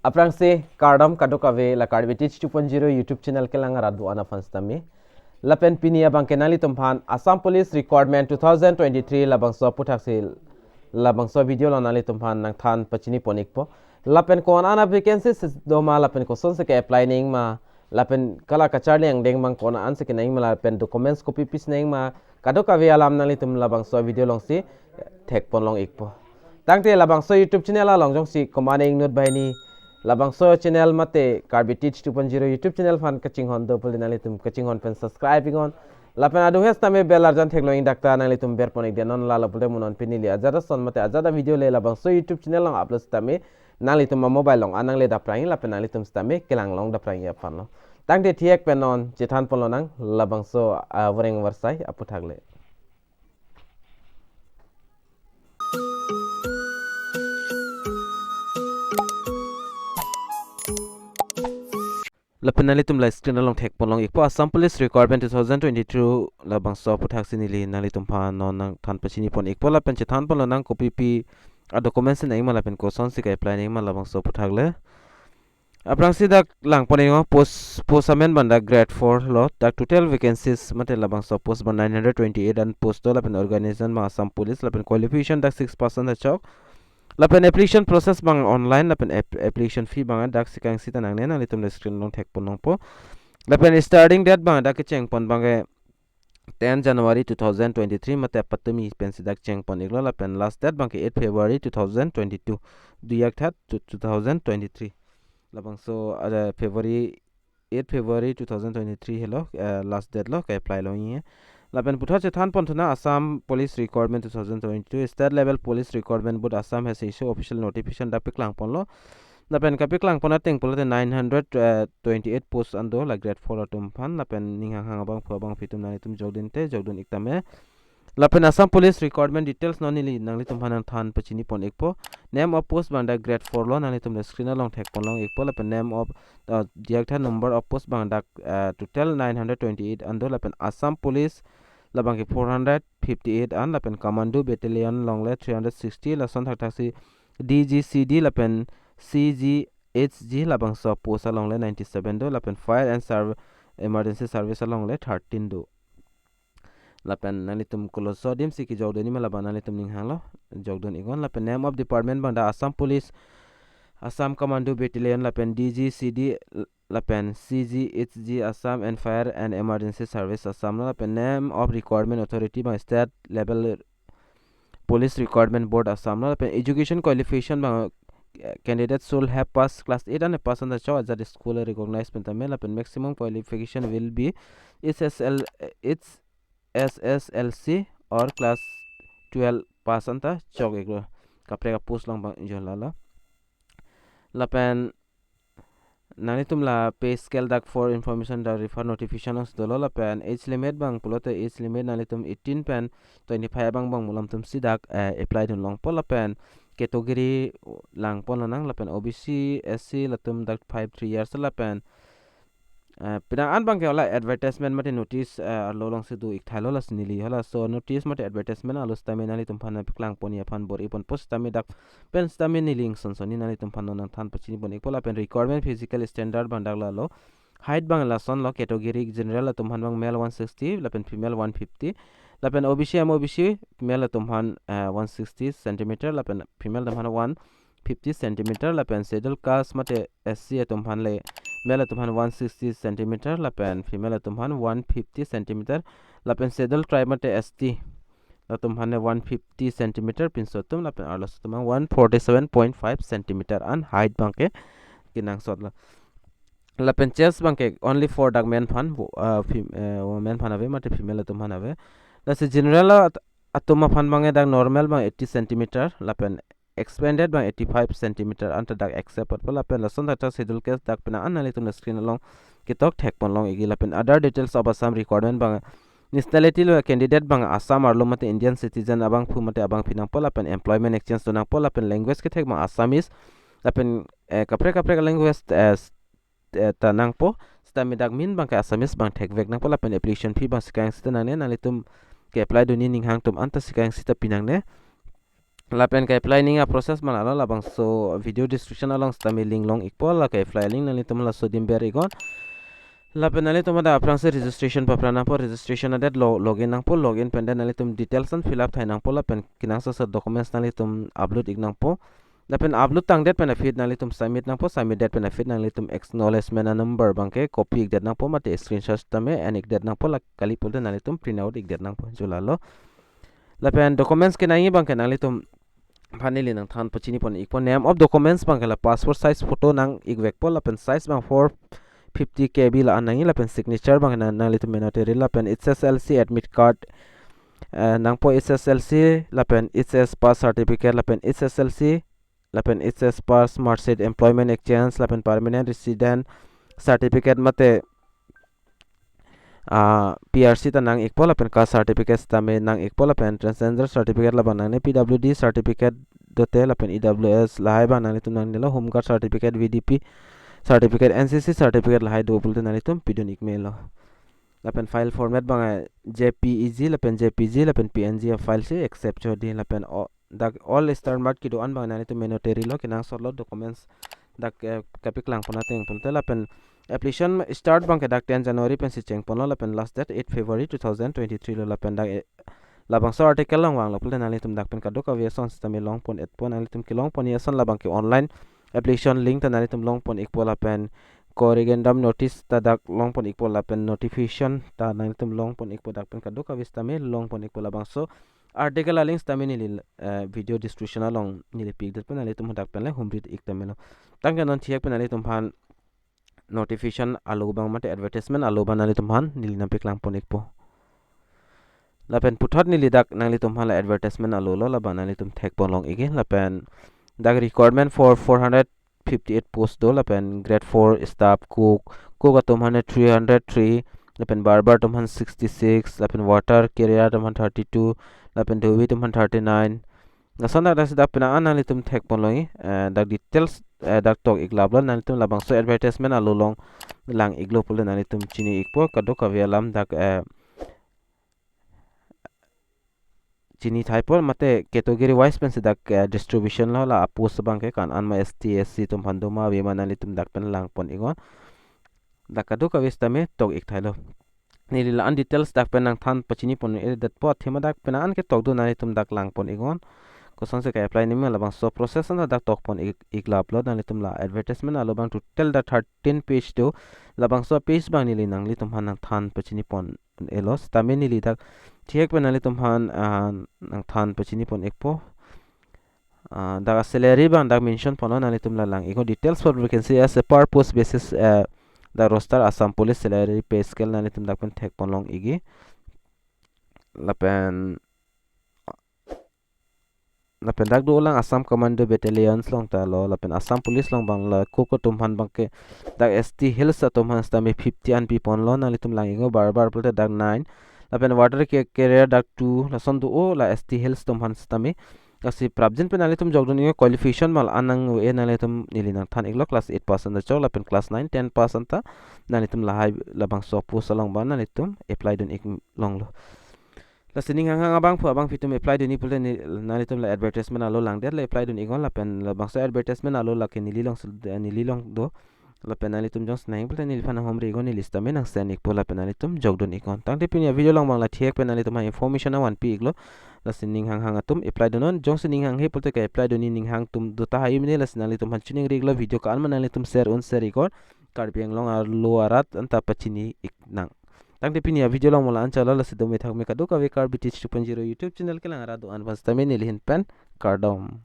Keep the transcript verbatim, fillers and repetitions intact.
Aphrangsi kardom kadokave la Karbi Teach two point zero YouTube channel kelang arat do-an aphan sitame. Lapen pini abangke nanglitum aphan Assam Police Recruitment two thousand twenty-three labangso aputhaksi labangso video along nanglitum aphan nangthan pachini pon ikpo. Lapen ko-an a vacancies do ma, lapen kosonsi ke-apply nangji ma, lapen hala kacharli angdeng abang ko-an ansi kenangji ma, lapen documents kopi pisi nangji ma, kadokave alam nanglitum labangso video alongsi thek pon long ikpo. Tangte labangso YouTube channel along jongsi komatne inut banghini labangso channel mate Karbi Teach two point zero YouTube channel aphan kachinghon do pulote nanglitum kachinghon pen subscribe iknon. Lapen adung hes tame bell arjan theklong ik dak ta nanglitum ber pon ik dei, non lalo pulote mo non pini neli ajat ason mate ajat avideo le labangso YouTube channel along upload sitame nanglitum a-mobile along an nangle daprangji lapen nanglitum sitame kelang long daprangji aphanlo. Tangte thihek pen non chethan pon lonang labangso, ah, voreng varsai aputhak le. Lapen nanglitum la screen along thek pon long ikpo Assam Police Recruitment two thousand twenty-two labangso aputhaksi neli nanglitum aphan non nangthan pachini pon ikpo, lapen chethan pon lonang kopi pi a-documents nangji ma lapen kosonsi ke-apply nangji ma labangso aputhak le. Aphrangsi dak lang pon iknon, post, post amen abang dak grade four lo, dak total vacancies mate labangso post abang nine hundred twenty-eight an post do, lapen organization abang Assam Police, lapen qualification dak six pass an ta chok. Lapen application process abang online, lapen app-, application fee abang dak sika ing sita nangne, nanglitum le screen along thek pon longpo. Lapen starting date abang dak kecheng pon abangke ten January two thousand twenty-three mate patumi pensi dak cheng pon iklo, lapen last date abangke eight February two thousand twenty-two, dui akthat two, two thousand twenty-three. Labangso, ah, February, eight February two thousand twenty-three helo, eh, last date lo ke-apply longji. Lapen puthot chethan pon thunang Assam Police Recruitment two thousand twenty-two, State Level Police Recruitment Board Assam has issued official notification dak paklang ponlo. Lapen kapaklang pon ateng pulote nine hundred twenty-eight post an do la grade four atum aphan, lapen ning hanghang abangphu abangpi atum nanglitum jokdun te jokdun ik tame. Lapen Assam Police Recruitment details non neli nanglitum aphan nangthan pachini pon ikpo. Name of post abang dak grade four lo, nanglitum le screen along thek pon long ikpo, lapen name of, uh, dui akthat number of post abang dak, uh, total nine hundred twenty-eight an do, lapen Assam Police labangke four hundred fifty-eight an, lapen Commando Battalion along le three hundred sixty, lason thakthaksi D G C D lapen C G H G labangso post along le ninety-seven do, lapen Fire and Serv-, Emergency Service along le thirteen do. Lapen nanglitum koloso adim si kejokdunji ma labang nanglitum ning hanglo, jokdun iknon. Lapen name of department abang dak Assam Police, Assam Commando Battalion, lapen D G C D, lapen C G H G Assam and Fire and Emergency Service Assam lo, lapen name of recruitment authority abang State Level Police Recruitment Board Assam lo, lapen education qualification abang, eh, candidate should have passed class eight an pass an ta chok, ajat school recognized pen tame, lapen maximum qualification will be H S L, H S S L C or class twelve pass an ta chok iklo. Kaprek a-post along abang jo lalo. Lapen nanglitum la pay scale dak for information dak refer notification alongsi dolo, lapen age limit abang pulote age limit nanglitum eighteen pen twenty-five abang abang malom atum si dak, eh, apply dun longpo, lapen category lang pon lonang, lapen O B C, S C latum dak five three years, lapen, eh, penang an abangke hala advertisement mate notice, eh, arlo alongsi do ik thailo, lasi neli halaso notice mate advertisement arlo sitame nanglitum aphan paklang ponji aphan bor-i ponpo sitame dak pen sitame neli ingson sonni nanglitum aphan non nangthan pachini pon ikpo. Lapen requirement physical standard abang dak lalo. Height abang lason lo, category general atum aphan abang male one sixty, lapen female one fifty. Lapen O B C, M O B C, male atum aphan, eh, one sixty centimeter, lapen female atum aphan one fifty centimeter, lapen schedule caste mate S C atum aphan le, male atum aphan one sixty centimeter, lapen female atum aphan one fifty centimeter, lapen schedule tribe mate S T atum aphan le one fifty centimeter pinso atum, lapen arloso atum aphan one forty-seven point five centimeter an height abangke kenangsot lo. Lapen chest abangke only for dak men aphan, bo-, ah, fem-, eh, men aphan ave mate female atum aphan ave. Lasi general at-, atum aphan abangke dak normal abang eighty centimeter, lapen expanded abang eighty-five centimeter an ta dak accept potpo, lapen lason dak ta schedule caste dak penang an nanglitum la screen along ketok thek pon long ikji. Lapen other details of Assam requirement abang nationality lo, candidate abang Assam arlo mate Indian citizen abangphu mate abangpi nangpo, lapen employment exchange do nangpo, lapen language kethek abang Assamese, lapen, eh, kaprek kaprek language, eh, s-, eh, ta nangpo, sitame dak main abangke Assamese abang thekvek nangpo, lapen application fee abang sika ing sita nangne, nanglitum ke-apply dunji ning hang atum an ta sika ing sita pi nangne. Lapen ke-apply nangji a-process malalo, labangso video description along sitame link long-ikpo, la ke-apply link nanglitum laso adim ber-iknon. Lapen nanglitum hadak aphrangsi registration papra nangpo, registration adet lo login nangpo, login pen det nanglitum details an fill up thai nangpo, lapen kenangsot documents nanglitum upload-ik nangpo. Lapen upload tangdet pen aphi nanglitum submit nangpo, submit det pen aphi nanglitum acknowledgement a-number abangke copy-ikdet nangpo, mate screenshot sitame en-ikdet nangpo, la kali pulote nanglitum print out-ikdet nangpo, jo lalo. Lapen documents kenangji abangke nanglitum aphan neli nangthan pachini pon-ikpo. Name of documents abangke la passport size photo nang-ikvekpo, lapen size abang four fifty K B la-an nangji, lapen signature abangke nang, nanglitum mandatory, lapen H S L C admit card, eh, nangpo H S L C, lapen H S pass certificate, lapen H S L C, lapen H S pass marksheet, employment exchange, lapen permanent resident certificate mate, ah, P R C ta nang-ikpo, lapen caste certificate sitame nang-ikpo, lapen transgender certificate labang nangne, P W D certificate dote, lapen E W S lahai abang nanglitum nangnelo, home guard certificate, V D P certificate, N C C certificate lahai do pulote nanglitum pidun-ik melo. Lapen file format abang, eh, J P E G, lapen J P G, lapen P N G a-file si accept chodi, lapen o-, dak all star mark kedo-an abang nanglitum mandatory lo, kenangsot lo documents dak, eh, kapaklang pon ateng pulote. Lapen application start abangke dak ten January pensi cheng ponlo, lapen last date eight February two thousand twenty-three lo, lapen dak, eh, labangso article along vanglo pulote nanglitum dak pen kadokave ason sitame long pon-ikpo, nanglitum kelong ponji ason labangke online application link ta nanglitum long pon-ikpo, lapen corrigendum notice ta dak long pon-ikpo, lapen notification ta nanglitum long pon-ikpo, dak pen kadokave sitame long pon-ikpo. Labangso article a-link sitame neli, eh, video description along neli pi-ikdet pen nanglitum hadak pen le humrit-ik tame lo. Tangte non thihek pen nanglitum aphan notification alo abang mate advertisement alo abang nanglitum aphan neli nangpaklang pon-ikpo. Lapen puthot neli dak nanglitum aphan la advertisement alo lo, labang nanglitum thek pon long-ikji. Lapen dak requirement for four hundred fifty-eight post do, lapen grade four staff cook, cook atum aphan three hundred three, lapen barber atum aphan sixty-six, lapen water carrier atum aphan thirty-two, lapen dhobi atum aphan thirty-nine. Lason dak dak si dak penang an nanglitum thek pon long-ikji, eh, dak details, eh, dak tok-iklap lo, nanglitum labangso advertisement alo along lang-iklo pulote nanglitum chini-ikpo, kadokave alam dak, eh, chini thai apor mate category wise pensi dak, eh, distribution lo, la a-post abangke ko-an an ma, S T, S C atum aphan do ma, ave ma, nanglitum dak pen lang pon-iknon. Dak kadokave sitame tok-ik thailo. Neli la-an details dak pen nangthan pachini pon-ikdetpo, athema dak penang an ketok do, nanglitum dak lang pon-iknon. Kosonsi ke-apply nangji ma, labangso process an dak tok pon-ik, iklap lo, nanglitum la advertisement alo abang total dak thirteen page do, labangso page abang neli nanglitum aphan nangthan pachini pon-iklo, sitame neli dak thihek pen nanglitum aphan, ah, nangthan pachini pon-ikpo. Ah, dak salary abang dak mention ponlo, nanglitum la lang-iknon, details for vacancy as a per post basis, eh, dak roster Assam Police salary pay scale nanglitum dak pen thek pon long-ikji. Lapen, lapen dak dolang Assam Commando Battalions along ta lo, lapen Assam Police along abang la cook atum aphan abangke dak S T Hills atum aphan sitame fifty an pi ponlo, nanglitum lang-iknon, barber pulote dak nine, lapen water ca-, carrier dak two, lason do-o la S T Hills atum aphan sitame. Lasi prapjin pen nanglitum jokdun-iknon, qualification mal anang we nanglitum neli nangthan-iklo, class eight pass an ta chok, lapen class nine, ten pass an ta nanglitum lahai labangso post along abang nanglitum apply dun-ik longlo. Lasi ning hanghang abangphu abangpi atum apply dunji pulote ne, nanglitum la advertisement alo langdet, la apply dun-iknon, lapen labangso advertisement alo lake neli along sul-, neli along do. Lapen nanglitum jongsi nangji pulote neliphan nanghumri-iknon, neli sitame nang-send-ikpo, lapen nanglitum jokdun-iknon. Tangte pini a-video along abang la thihek pen nanglitum aphan information avan pi-iklo. Lasi ning hanghang atum apply dunnon, jongsi ning hanghe pulote ke-apply dunji ning hang atum do tahai mene, lasi nanglitum aphan chiningri-iklo, video ko-an ma nanglitum share un share-iknon, Karbi Anglong arlo arat anta pachini-ik nang. Tangte pini a-video along mo la-an chalo, lasi dome thakme kadokave Karbi Teach two point zero YouTube channel kelang arat do-an aphan sitame neli ahin pen kardom.